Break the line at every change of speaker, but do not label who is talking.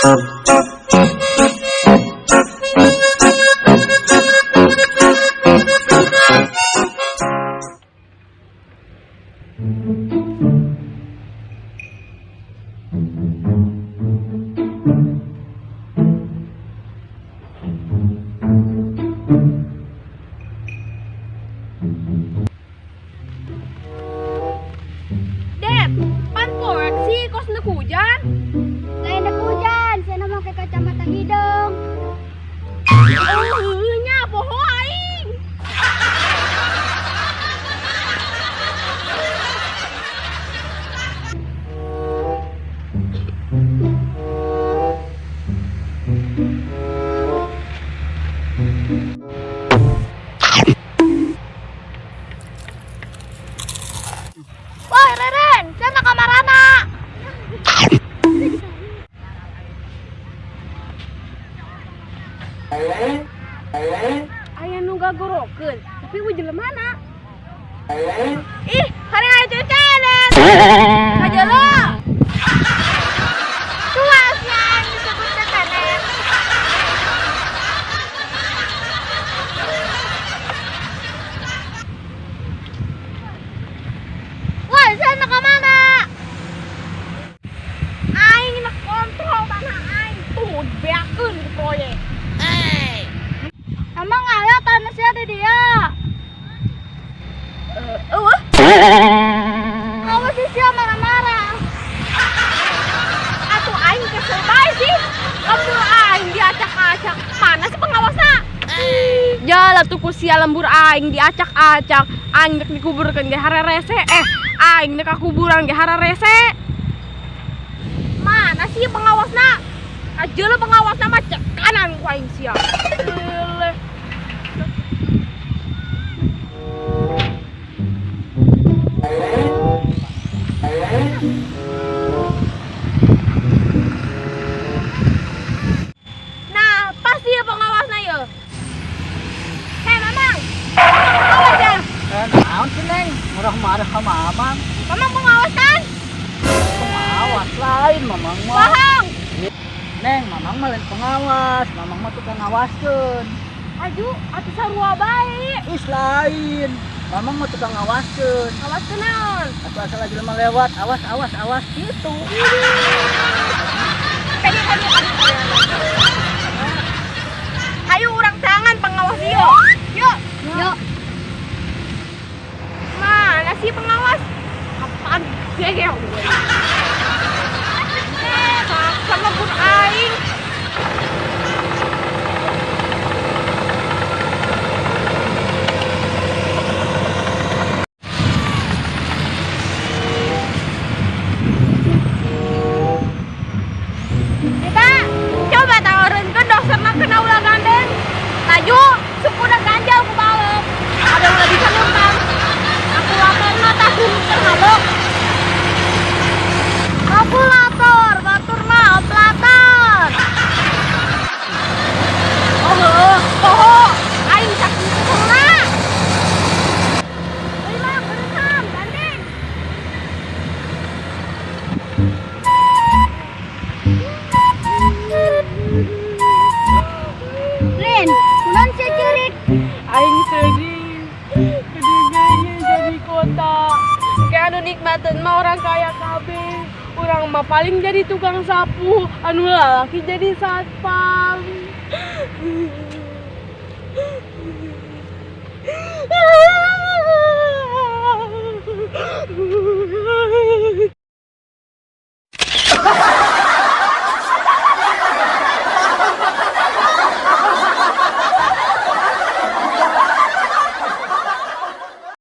Dep, pan poek sih kos nek hujan.
Lain nek hujan, saya mau ke kacamata hidung.
Oh, nya poho aing.
Woi Reren, saya nak kamarana.
Aya nu gagorokeun, tapi we jelemana. Ih, hari aya cucanan. Kajelo.
Cuas yang disebut cetanen. Woi, saya nak kemana?
Aing nak kontrol tanah aing tuh beakeun ku proyek.
Emang aya tanah sia di dia?
Eueuh.
Awas sih sia marah-marah.
Atuh aing kesel bae sih. Lembur aing diacak-acak. Mana sih pengawasna? Jala tuh ku sia lembur aing diacak-acak. Aing dek dikuburkeun ge hararese. Aing dek ka kuburan ge hararese. Mana sih pengawasna? Ajeula pengawasna mah cek kanan ku aing sia. Eleh. Nah, pasti ya pengawasna ya. Hei, Mamang. Mamang pengawas ya?
Naon sih, Neng? Murah-marah sama Mamang.
Mamang pengawas kan?
Pengawas lain, Mamang mah.
Bohong.
Neng, Mamang mah lain pengawas. Mamang mah tukang ngawaskeun.
Aju, atuh sarua bae.
Ih, lain. Mamang mah tukang ngawaskeun.
Ngawaskeun naon?
Atuh asal aja jelema lewat, awas awas awas gitu.
Tadi tadi tadi. Hayu urang tangan pengawas ieu. Yuk.
Yuk.
Mana sih pengawas? Apaan gegel gue. Sama lembur aing. Kita coba tawarin ke dokter kena ulah gandeng. Laju, suku udah ganjal ku balep. Ada ulah bisa numpang. Kalkulator mah tah terhabok.
Kalkulator, batur mah operator.
Oh, heuh, poho. Aing saking keselna. Euy mah berenang, gandeng.
Rin, kunaon sia ceurik?
Aing sedih. Keduganya jadi kota. Kayak anu nikmatin mah orang kaya kabeh. Urang mah paling jadi tukang sapu, anu lalaki jadi satpam.